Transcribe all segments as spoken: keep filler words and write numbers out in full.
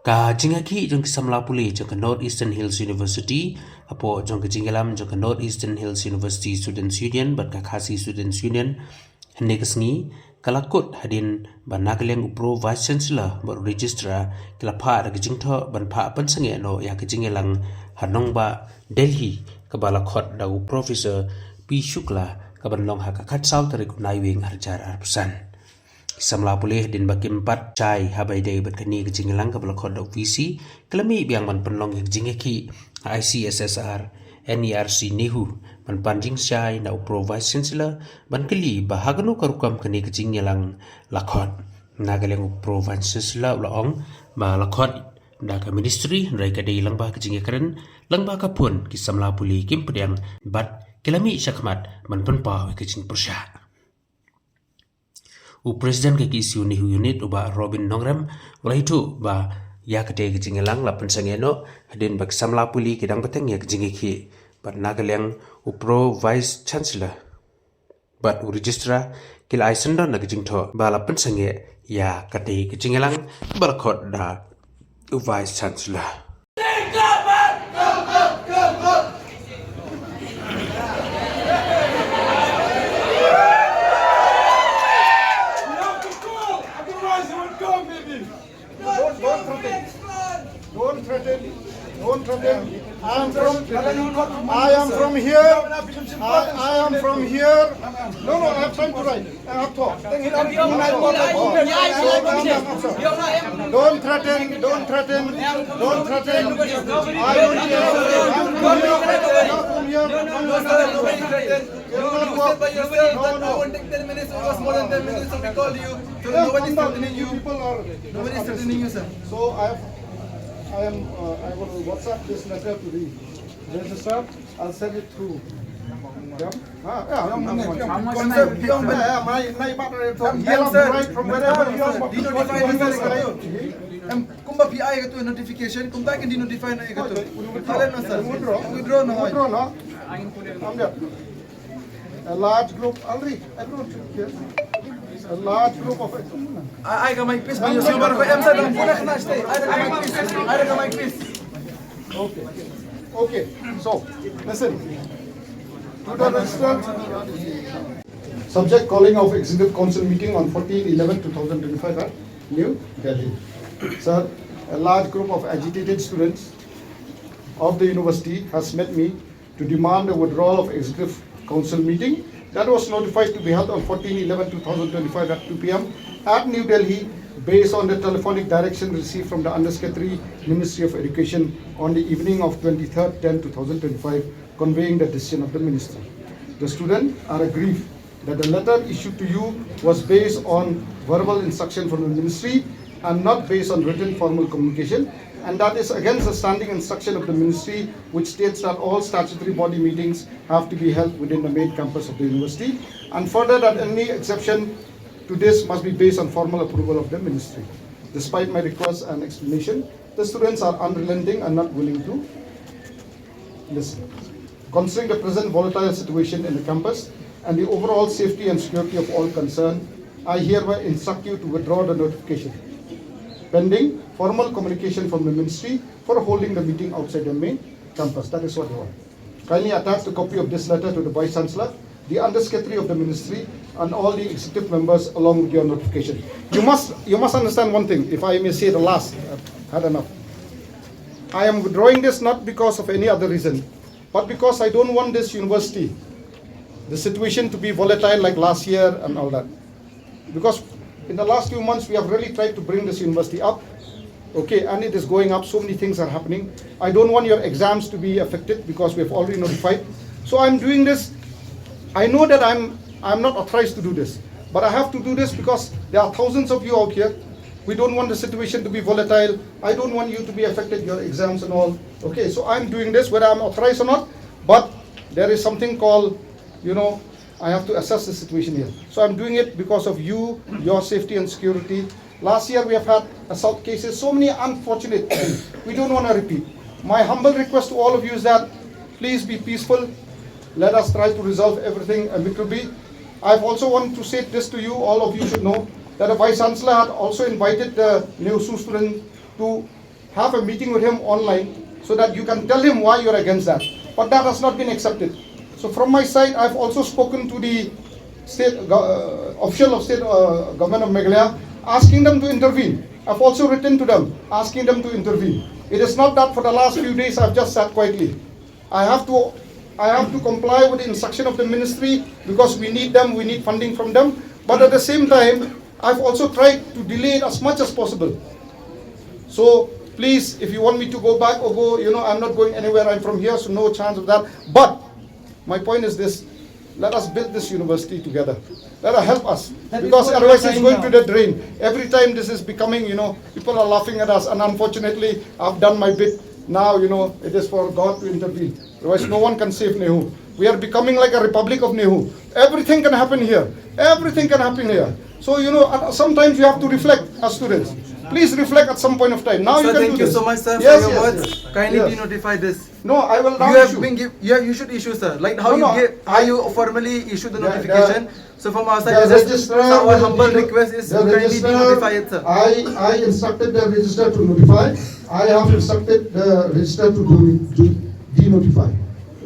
Ka jingïakhih jong ki samla pule jong ka North Eastern Hills University hapoh jong ka jingïalam jong ka North Eastern Hills University Students Union bad ka Khasi Students Union hynne ka sngi ka la kut hadien ba na ka liang u Pro Vice Chancellor bad u Registrar ki la phah da ka jingthoh ban phah pynsangeh noh ïa ka jingïalang ha nongbah Delhi kaba la khot da u Professor P Shukla kaban long ha ka khatsaw tarik u Naiwieng arhajar arphew san. Ki samla pule hadien ba kim pat shai haba ïadei bad kane ka jingïalang kaba la khot da u V C, ki la mih biang ban pynlong ïa ka jingïakhih ha I C S S R, N E R C NEHU, ban pan jingshai na u Pro Vice Chancellor ban kylli ba ha kano ka rukom kane ka jingïalang la khot. Na ka liang u Pro Vice Chancellor u la ong ba la khot da ka ministry, hynrei ka dei lyngba ka jingïakren, lyngba ka phone, ki samla pule kim pdiang bad ki la mih shakhmat ban pynpaw ïa ka jingpyrshah. U President ka K S U NEHU Unit u Bah Robin Nongrem u la ïathuh ba ïa katei ka jingïalang la pynsangeh noh hadien ba ki samla pule ki dang bteng ïa ka jingïakhih bad na ka liang u Pro Vice Chancellor bad u Registrar ki la ai syndon da ka jingthoh ba la pynsangeh ïa katei ka jingïalang ba la khot da u Vice Chancellor. Don't, don't threaten. Don't threaten. Don't threaten. I am from, I am from here. I, I am from here. No, no, I have time to write. I have thought. Don't threaten, don't threaten, don't threaten. I don't care. From here. No, no, no, no, no. You said by yourself that I won't take ten minutes, it was more than ten minutes, so we called you. So nobody is threatening you. People are. Nobody is threatening you, sir. So I have, I am, uh, I will WhatsApp this letter to the registrar. I'll send it through them. Ah, yeah, yeah, yeah, yeah, my, my, my, from here, right, from wherever you are. Em, kumba phi ai katu notification, kumta kin denotify na katu. Withdraw. Withdraw na. Withdraw na. I'm there. A large group, I'll read. Everyone should hear. A large group of. I, I got my piece, but you see what I am saying. I got my piece. I got my piece. Okay. Okay. So, listen. To the registrants. Subject: calling of Executive Council meeting on fourteen eleven two thousand twenty-five at New Delhi. Sir, a large group of agitated students of the university has met me to demand a withdrawal of Executive Council meeting that was notified to be held on fourteen eleven two thousand twenty-five at two p m at New Delhi, based on the telephonic direction received from the Undersecretary, Ministry of Education, on the evening of twenty-third ten two thousand twenty-five, conveying the decision of the ministry. The students are aggrieved that the letter issued to you was based on verbal instruction from the ministry and not based on written formal communication, and that is against the standing instruction of the ministry, which states that all statutory body meetings have to be held within the main campus of the university, and further that any exception to this must be based on formal approval of the ministry. Despite my request and explanation, the students are unrelenting and not willing to listen. Considering the present volatile situation in the campus and the overall safety and security of all concerned, I hereby instruct you to withdraw the notification, pending formal communication from the ministry for holding the meeting outside the main campus. That is what they want. Kindly attach the copy of this letter to the Vice Chancellor, the Undersecretary of the ministry, and all the executive members along with your notification. You must, you must understand one thing, if I may say the last, I've had enough. I am withdrawing this not because of any other reason, but because I don't want this university, the situation to be volatile like last year and all that. Because in the last few months, we have really tried to bring this university up. Okay, and it is going up. So many things are happening. I don't want your exams to be affected because we have already notified. So I'm doing this. I know that I'm, I'm not authorized to do this, but I have to do this because there are thousands of you out here. We don't want the situation to be volatile. I don't want you to be affected, your exams and all. Okay, so I'm doing this whether I'm authorized or not, but there is something called, you know, I have to assess the situation here. So I'm doing it because of you, your safety and security. Last year we have had assault cases, so many unfortunate things. We don't want to repeat. My humble request to all of you is that please be peaceful. Let us try to resolve everything amicably. I've also want to say this to you, all of you should know that the Vice Chancellor had also invited the NEHUSU students to have a meeting with him online so that you can tell him why you're against that. But that has not been accepted. So from my side, I've also spoken to the state go- uh, official of state uh, government of Meghalaya, asking them to intervene. I've also written to them, asking them to intervene. It is not that for the last few days I've just sat quietly. I have to, I have to comply with the instruction of the ministry because we need them, we need funding from them. But at the same time, I've also tried to delay it as much as possible. So please, if you want me to go back or go, you know, I'm not going anywhere. I'm from here, so no chance of that. But my point is this: let us build this university together. Let us help us, because otherwise it's going to the drain. Every time this is becoming, you know, people are laughing at us, and unfortunately, I've done my bit. Now, you know, it is for God to intervene. Otherwise, no one can save NEHU. We are becoming like a republic of NEHU. Everything can happen here. Everything can happen here. So, you know, sometimes you have to reflect as students. Please reflect at some point of time. Now you can do this. Sir, thank you so much, sir, for your words. Kindly denotify this. No, I will now issue. You have been give, yeah, you should issue, sir. Like how you give, how you formally issue the notification. So from our side, just our humble request is to kindly denotify it, sir. I, I instructed the registrar to notify. I have instructed the registrar to do, to denotify.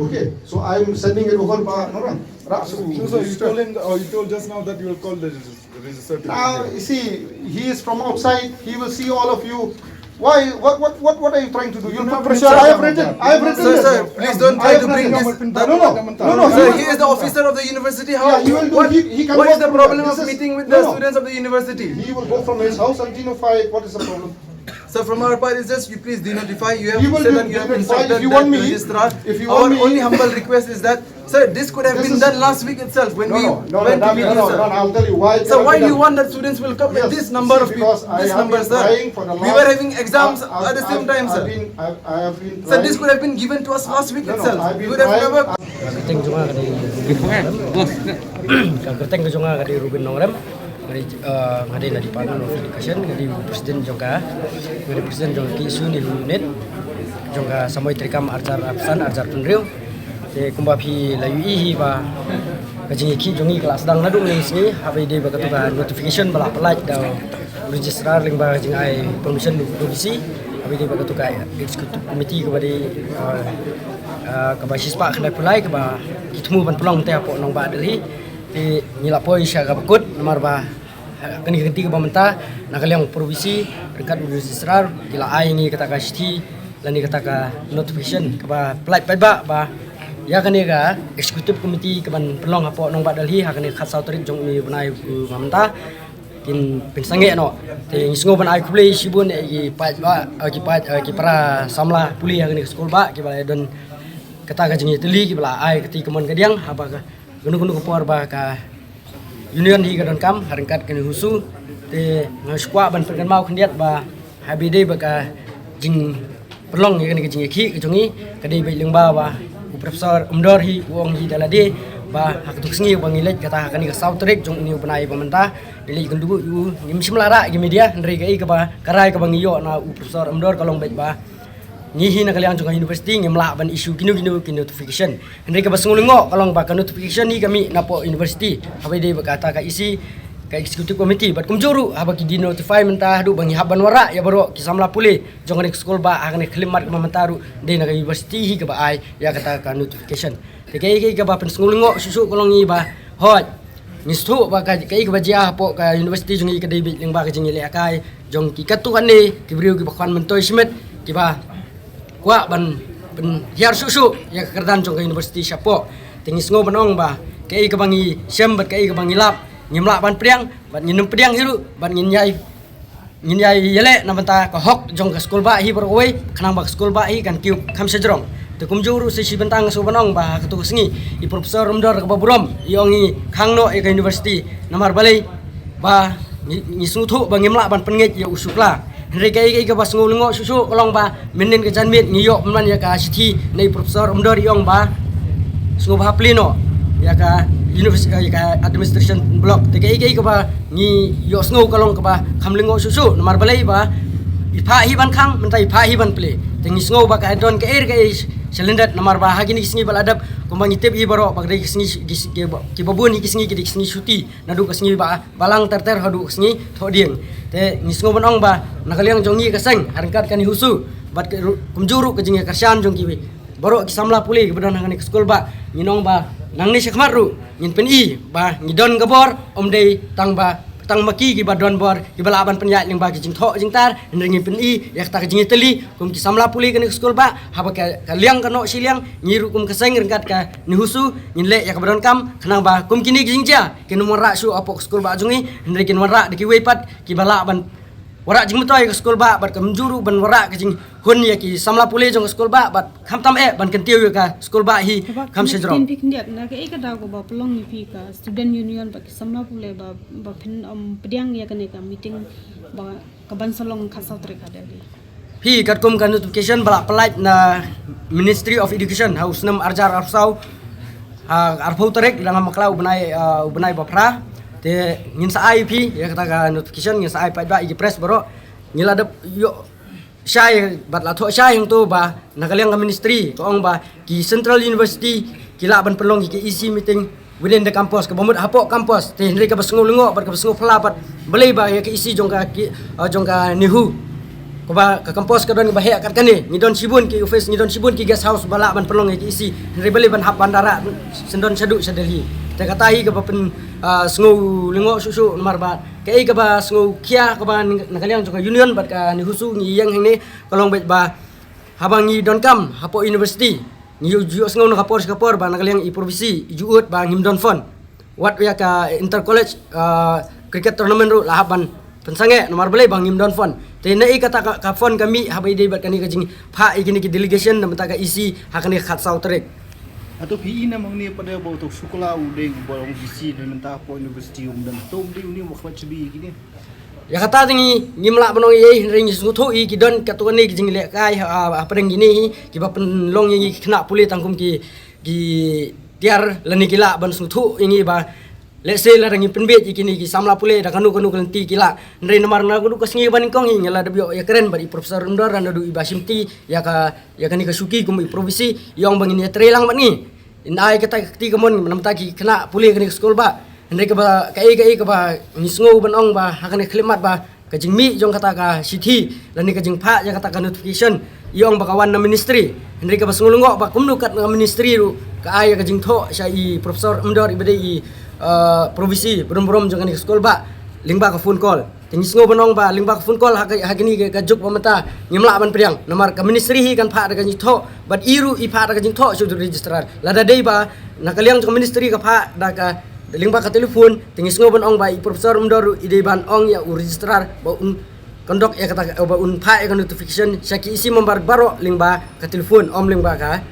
Okay, so I'm sending it over by Nora. No, sir, you told him, oh, you told just now that you will call the regis- the registrar to. Now, you see, he is from outside. He will see all of you. Why? What? What? What? What are you trying to do? You'll put pressure. I have written. I have written. Sir, sir, please don't try to bring this. No, no, no, no. Sir, he is the officer of the university. How? Yeah, he will do. What, he, he can what is the problem of meeting with the students of the university? He will go from his house and denotify it. What is the problem? So from our part is just you please denotify. You have said that you have instructed the registrar. If you want me, our only humble request is that, sir, this could have been done last week itself when we went to meet you, sir. No, no, no, I'll tell you why. So why do you want that students will come with this number of people? This number, sir. We were having exams at the same time, sir. Sir, this could have been given to us last week itself. We would have never. Ka kyrteng jong nga ka dei Rubin Nongrem. Ka kyrteng ka jong nga ka dei Rubin Nongrem. Nga dei, eh, nga dei na Department of Education, nga dei president jong ka, nga dei president jong ka KSU NEHU unit jong ka samoi treikam arhajar arphew san arhajar arphew hynriew. Te kumba phi la ïohi hi ba ka jingïakhih jong ngi ka la sdang naduh mynne ka sngi, haba ïadei bad kato ka notification ba la pynlait da u registrar lyngba ka jingai permission da u P C, haba ïadei bad kato ka executive committee kaba dei, eh, eh, kaba shispah khyndai phew lai kaba ki thmu ban pynlong te hapoh nongbah Delhi. Te ngi la poi sha kaba kut namar ba ha kane ka kynti kaba mynta na ka liang u P C ryngkat u registrar ki la ai ngi kata ka shithi lane kata ka notification kaba pynlait paidbah ba ïa kane ka executive committee kaban pynlong hapoh nongbah Delhi ha kane ka khatsaw tarik jong une u bnai uba mynta kin pynsangeh noh. Te ngi sngew ban ai khublei shibun ïa ki paidbah, ïa ki paid, ïa ki para samla pule ha kane ka skulbah kiba la don kata ka jingïatylli kiba la ai kata ka mon ka diang haba ka kano kano ka por ba ka union hi ka donkam ha ryngkat kane ka NEHUSU. Te nga shu kwah ban pynkynmaw khyndiat ba haba ïadei bad ka jingpynlong ïa kane ka jingïakhih ka jong ngi ka dei beit lyngba ba u Professor Umdor hi u ong hi da lade ba ha kato ka sngi ba ngi leit kata ha kane ka saw tarik jong une u bnai ba mynta ngi leit kynduh ïa u, ngim shym la rah ïa ki media, hynrei kaei kaba ka rai kaba ngi ïoh na u Professor Umdor ka long beit ba ngi hi na ka liang jong ka university ngim lah ban issue kino kino ki notification. Hynrei kaba sngew lyngngoh ka long ba ka notification hi ka mih napoh university. Haba ïadei bad kata ka E C, ka executive committee bad kumjuh ruh haba ki denotify mynta haduh ba ngi hap ban wanrah ïa baroh ki samla pule jong kane ka skulbah ha kane ka khyllipmat kaba mynta ruh dei na ka university hi kaba ai ïa kata ka notification. Te kaei kaei kaba pynsngew lyngngoh shuh shuh ka long ngi ba hooid ngi sngewthuh ba ka, kaei kaba jia hapoh ka university jong ngi ka dei beit lyngba ka jingïalehkai jong ki katto katne ki briew kiba khwan myntoi shimet kiba kwah ban pynhiar shuh shuh ïa ka kyrdan jong ka university shapoh. Te ngi sngew ban ong ba kaei kaba ngi shem bad kaei kaba ngi lap ngim lah ban pdiang bad ngin ym pdiang hi ruh bad ngin ïai ngin ïai ïaleh na bynta ka hok jong ka skulbah hi baroh kawei khnang ba ka skulbah hi kan kiew kham shajrong. Te kumjuh ruh sa shi bynta nga sngew ban ong ba ha kato ka sngi i Professor Umdor kaba burom i ong i khang noh ïa ka university namar balei ba ngi, ngi sngewthuh ba ngim lah ban pynngeit ïa u sukla. Hynrei kaei kaei kaba sngew lyngngoh shuh shuh ka long ba mynnin ka janmiet ngi ïoh pynban ïa ka shithi na i Professor Umdor i ong ba sngewbha plie noh ïa ka university, ïa ka administration block. Te kaei kaei kaba ngi ïohsngew ka long kaba kham lyngngoh shuh shuh namar balei ba i phah hi ban khang mynta i phah hi ban plie. Te ngi sngew ba ka don kaei kaei Shalyndet namar ba ha kine ki sngi ba la dep kumba ngi tip hi baroh ba ka dei ki sngi ki, ki, ki, kiba bun hi ki sngi ki dei ki sngi shuti naduh ka sngi ba balang ter ter haduh ka sngi thohdieng. Te ngi sngew ban ong ba na ka liang jong ngi ka seng ha ryngkat ka NEHUSU bad ka ru-, kumjuh ruh ka jingïakyrshan jong ki baroh ki samla pule kiba don ha kane ka skul ba ngin ong ba nangne shakhmat ruh ngin pyni ba ngi don ka bor, ym dei tang ba tang ma ki kiba don bor kiba lah ban pynïaid lyngba ki jingthoh jingtar, hynrei ngin pyni ïa kata ka jingïatylli kum ki samla pule kane ka skul ba haba ka, ka liang ka noh shiliang, ngi ruh kum ka seng ryngkat ka NEHUSU ngin leh ïa kaba donkam khnang ba kum kine ki jingjia kin ym wanrah shuh hapoh ka skul ba jong ngi, hynrei kin wanrah da kiwei pat kiba lah ban wanrah jingmyntoi ka skul ba bad kumjuh ruh ban wanrah ka jinghun ïa ki samla pule jong ka skul ba bad khamtam eh ban kyntiew ïa ka skul ba hi. Haba kham khyndiat shajrong. Tin phi khyndiat, na kaei ka daw kaba pynlong ïa phi ka student union bad ki samla pule ba, ba phin, um, pdiang ïa kane ka meeting ba ka ban sa long khatsaw tarik ha Delhi? Phi, katkum ka notification ba la pynlait na Ministry of Education ha u snem arhajar arphew saw, ha arphew tarik dang ha makla u bnai, uh, u bnai ba phra. Te ngin sa ai phi ïa kata ka notification, ngin sa ai pat ba ïa ki press baroh. Ngi la dep ïoh shai bad la thoh shai hangto ba na ka liang ka ministry ka ong ba ki Central University ki lah ban pynlong ïa ki E C meeting within the campus, kaba mut hapoh campus. Te hynrei kaba sngew lyngngoh bad kaba sngew phylla pat balei ba ïa ka E C jong ka ki, uh, jong ka NEHU, kaba ka campus ka don ba heh kat kane, ngi don shibun ki office, ngi don shibun ki guest house ba lah ban pynlong ïa ka E C, hynrei balei ban hap ban da rah syndon shaduh sha Delhi. Te kata hi kaba pyn, uh, sngew lyngngoh shuh shuh namar ba kaei kaba sngew khia kaba na ka liang jong ka union bad ka NEHUSU ngi ïeng hangne ka long beit ba haba ngi donkam hapoh university ngi ju ïohsngew na ka por sha ka por ba na ka liang i provisor i ju ud ba ngim don fund. Wat ïa ka inter college, uh, cricket tournament ruh la hap ban pynsangeh namar balei ba ngim don fund. Te naei kata ka, ka fund ka mih haba i dei bad kane ka jingphah ïa kine ki delegation na bynta ka E C ha kane ka khatsaw tarik. Hato phi i na ma une pat ba u Shukla u dei ba long V C na bynta hapoh university um don, to um dei une u khwat chabi ïa kine? Ïa kata te ngi ngim lah ban ong ei, hynrei ngi sngewthuh ïa ki don katto katne ki jinglehkai ha, ha, hapdeng kine hi kiba pynlong ïa ngi ki khynnah pule tang kum ki, ki tiar lane ki lah ban sngewthuh ïa ngi ba lehse lada ngi pynbeit ïa kine ki samla pule da kano kano ka lynti ki lah. Hynrei namar na kano ka sngi ba nyngkong hi ngi la dep ïoh ïakren bad i Professor Imdor naduh i ba shimti ïa ka, ïa kane ka shuki kum i provisor, i ong ba ngin ïatreilang bad ngi. In ai kata ka kti kamon na bynta ki khynnah pule kane ka skul ba. Hynrei kaba kaei kaei kaba ngi sngew ban ong ba ha kane ka khyllipmat ba ka jingmih jong kata ka shithi lane ka jingphah ïa kata ka notification i ong ba ka wan na ministry. Hynrei kaba sngew lyngngoh ba kumno kat na ministry ruh ka ai ïa ka jingthoh sha i Professor Imdor iba dei i, uh, provisor burom burom jong kane ka skul ba lyngba ka phone call. Te ngi sngew ban ong ba lyngba ka phone call ha ka, ha kine ka, ka juk ba mynta ngim lah ban pdiang namar ka ministry hi kan phah da ka jingthoh bad i ruh i phah da ka jingthoh sha u registrar. Lada dei ba na ka liang jong ka ministry ka phah da ka lyngba ka telephone, te ngi sngew ban ong ba i Professor Imdor ruh i dei ban ong ïa u registrar ba un conduct ïa kata ka, ba un phah ïa ka notification sha ki E C member baroh lyngba ka telephone, ym lyngba ka,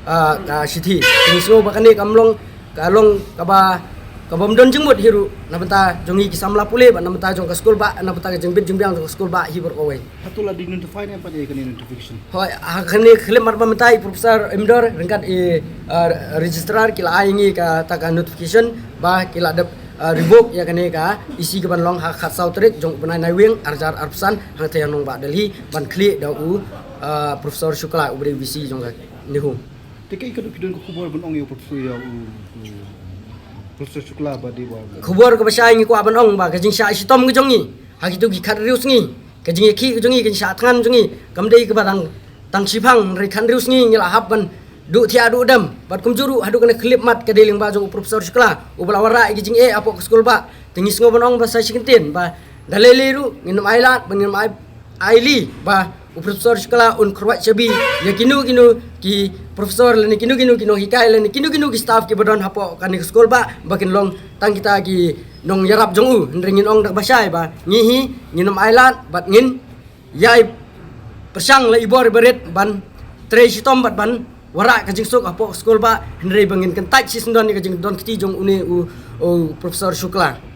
ah, ka shithi. Te ngi sngew ba kane kam long ka long kaba, kabym don jingmut hi ruh na bynta jong ngi ki samla pule bad na bynta jong ka skul ba, na bynta ka jingbit jingbiang jong ka skul ba hi baroh kawei. Hato la dei notify ne em pat ïa kane notification? Hooid, ha kane ka khyllipmat ba mynta i Professor Imdor ryngkat i, uh, registrar ki la ai ngi kata ka notification ba ki la dep, uh, revoke ïa kane ka E C kaban long ha khatsaw tarik jong u bnai Naiwieng arhajar arphew san hangtei ha nongbah Delhi ban khlieh da u, uh, Professor Shukla uba dei V C jong ka NEHU. Te kaei ka dei ki don ka khubor ban ong ïa u Professor, ïa u, u Professor Shukla ba dei ba. Khubor kaba shai ngi kwah ban ong ba ka jingshah shitom ka jong ngi ha kito ki khatriew sngi, ka jingïakhih ka jong ngi, ka jingshah thngan jong ngi kam dei kaba tang, tang shiphang, hynrei khatriew sngi ngi la hap ban duh thiah duh dem. Bad kumjuh ruh haduh kane ka khyllipmat ka dei lyngba jong u Professor Shukla uba la wanrah ïa ki jingeh hapoh ka skul ba. Te ngi sngew ban ong ba sa shi kyntien ba da lei lei ruh ngin ym ailad bad ngin ym ai, aili ba u Professor Shukla un kyrwat shabi ïa kino kino ki professor lane kino kino ki nonghikai lane kino kino ki staff kiba don hapoh kane ka skul ba, ba kin long tang kita ki nongïarap jong u. Hynrei ngin ong da kaba shai ba ngi hi ngin ym ailad bad ngin ïai pyrshang la i bor i barit ban trei shitom bad ban wanrah ka jingsuk hapoh ka skul ba, hynrei ba ngin kyntait shisyndon ïa ka jingdon kti jong une u, u Professor Shukla.